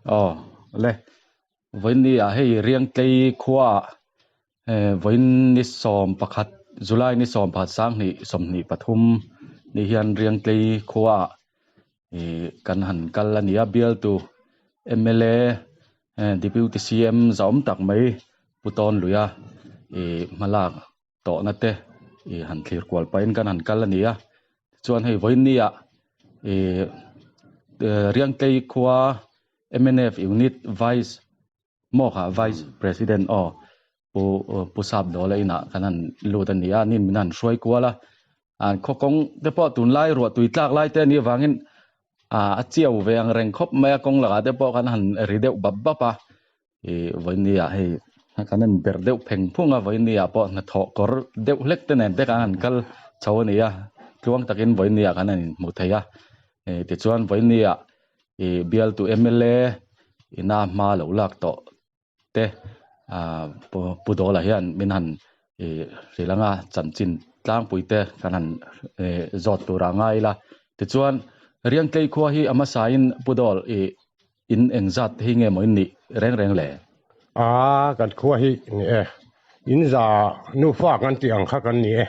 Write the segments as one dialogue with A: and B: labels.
A: Aw le vawiin ah hei Riangtlei khua ah vawiin ni 11 July ni 11 sanghnih 23 ni hian Riangtlei khua ah ih kan han kal a ni a bialtu mla Deputy CM zahawm tak mai Pu Tawnluia ih hmalak tawhna te ih han thlir kual pahin kan han kal a ni a tichuan hei vawiin ni ah ih Riangtlei khua mnf unit vice maw kha vice president aw pu pu sap dawla inah kan han lut a ni a nin min han hruai kual a an khaw kawng te pawh tunlai ruah tui tlak lai te a nih avangin ah a chiau ve ang reng khawp mai a kawng lakah te pawh kan han ri deuh bap bap a. Ih vawiin ah hei kan han berh deuh pheng phung a vawiin ah pawh hnathawh kawr deuh hlek te nen te kan han kal chho a ni a tluang takin vawiin ah kan han inhmu thei a ih tichuan vawiin ah ih bialtu mla ina hma lo lak tawh te ah pu Dawla hian min han ih hrilh anga chanchin tlangpui te kan han ih zawt tur a ngai ila tichuan Riangtlei khua hi a hmasain Pu Dawl ih In engzat te hi nge maw in nih reng reng le?
B: A, kan khua hi ni e. In za nufa kan tih ang kha kan ni e.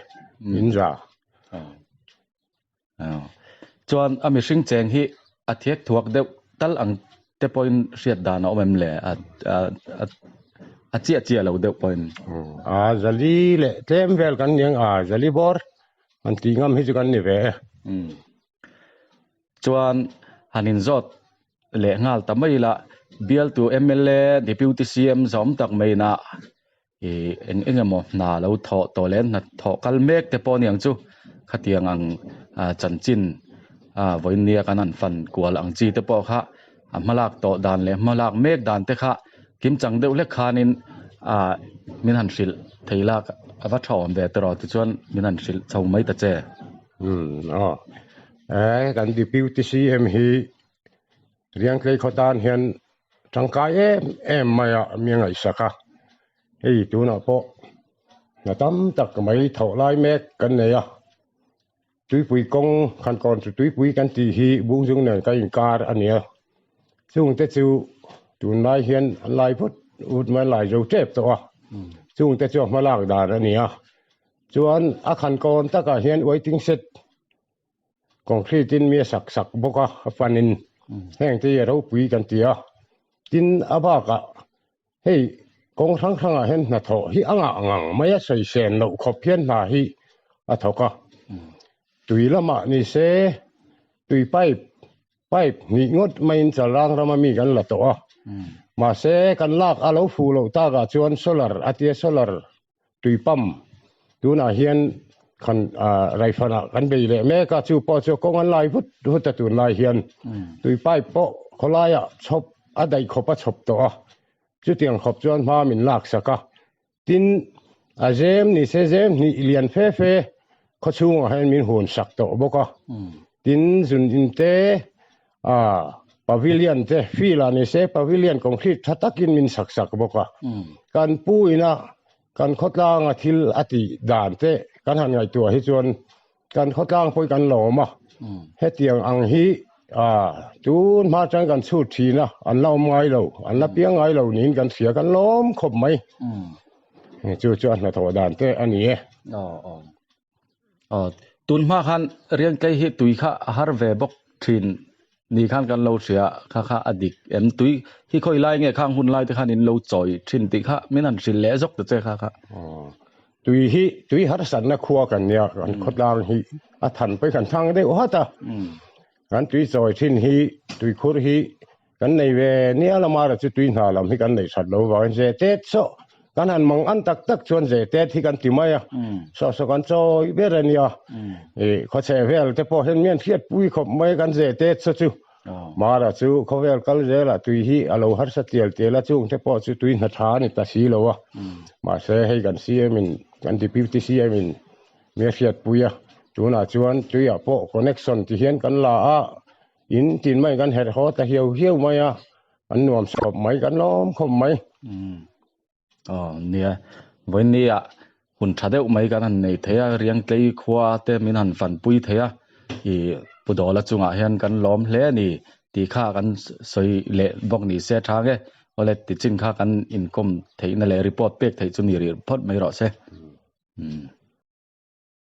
B: In za.
A: Chuan a mihring cheng hi a thiak thuak deuh tal ang te pawhin hriat dan a awm em le? A a chiah chiah lo deuh pawhin.
B: A, zali leh tlem vel kan ni ang a, zali bawr an tih ngam hi chu kan ni ve e.
A: Chuan han inzawt leh nghal ta mai ila, bialtu mla, Deputy CM zawm tak maina ih eng eng emaw hna lo thawh tawh leh hna thawh kal mek te pawh a ni ang chu. Khatiang ang chanchin vawiin nia kan han fan kual ang chi te pawh kha a hmalak tawh dan leh hmalak mek dan te kha kimchang deuh hlek khanin min han hrilh thei lak a va tha awm ve tawh tichuan min han hrilh chho mai ta che.
B: Umm aw eh kan deputy CM hi Riangtlei khaw tan hian tangkai em em mai a mi a ngaihsak a hei tunah pawh hna tam tak mai thawh lai mek kan nei a tuipui kawng khan kawn chu tuipui kan tih hi bungzung nen ka inkar a nia chungte chu tunlai hian an lai vut vut mai an lai zo tep tawh a chungte chu a hmalak dan a ni a. Chuan a khan kawn takah hian waiting shed concrete in mi a sak sak bawk a, a fanin heng te hi a ropui kan ti a. Tin a bakah hei kawng hrang hrangah hian hnathawh hi a ngah ngang mai a, sawi sen loh khawp hian hna hi a thawk a. Tui lamah ni se tui pipe Pipe hnih ngawt maiin Chalrang rama mi kan la tawh a, mahse kan lak a lo fuh loh takah chuan solar a tia solar tui pump tunah hian khan raifanah kan bei leh mek a, chu pawh chu kawng an lai vut vut a tunlai hian tui pipe pawh khawlaiah chhawp a daih khawp a chhawp tawh a, chutiang khawp chuan hma min laksak a. Tin, a zem ni se zem hnih lian fe fe khaw chhungah hian min hun sak tawh bawk a. Tin, zun in te, pavilion te, field ah ni se pavilion concrete tha takin min sak sak bawk a. Kan pu ina kan khawtlanga thil a tih dan te kan han ngaihtuah hi chuan Kan khawtlang pawh hi kan lawm a, hetiang ang hi tun hma atang kan chhut thin a, an la awm ngai lo, an la piang ngai lo niin kan hria, kan lawm khawp mai. Chu chu a hnathawh dan te a ni e.
A: Aw, tun hma khan Riangtlei hi tui kha a har ve bawk thin ni khan kan lo hria, kha kha a dik em? Tui hi khawi lai nge khang hun lai te khan in lo chawi thin tih kha min han hrilh leh zawk ta che kha kha.
B: Tui hi tui harsatna khua kan nia, kan khawtlang hi a than pawh hi kan thang deuh hat a, kan tui chawi thin hi tui khur hi kan nei ve nia lama erawh chu tui hna lam hi kan neih that lo vangin ze tet saw kan han mang an tak tak chuan ze tet hi kan ti mai a, saw saw kan chawi ber a nia, ih khawchheh vel te pawh hian mian hriat pui khawp mai kan ze tet saw chu. Mara chu khawvel kal zelah tui hi a lo harsa tial tial a, chung te pawh chu tui hna tha a ni ta si lo a. Mahse hei kan CM in, kan Deputy CM in mi a hriatpui a, tunah chuan tuiah pawh connection ti hian kan la a, in tin mai kan herh haw ta hiau hiau mai a, an nuam sawp mai, kan lawm khawp mai.
A: Aw nia, vawinia hun tha deuh mai kan han nei thei a, Riangtlei khua te min han fanpui thei a, ih Pu Dawla chungah hian kan lawm hle a ni. Tih kha kan sawi leh bawk ni se tha nge. Awle tichin kha kan inkawm theihna leh report pek theih chu ni rih phawt mai rawh se. Umm.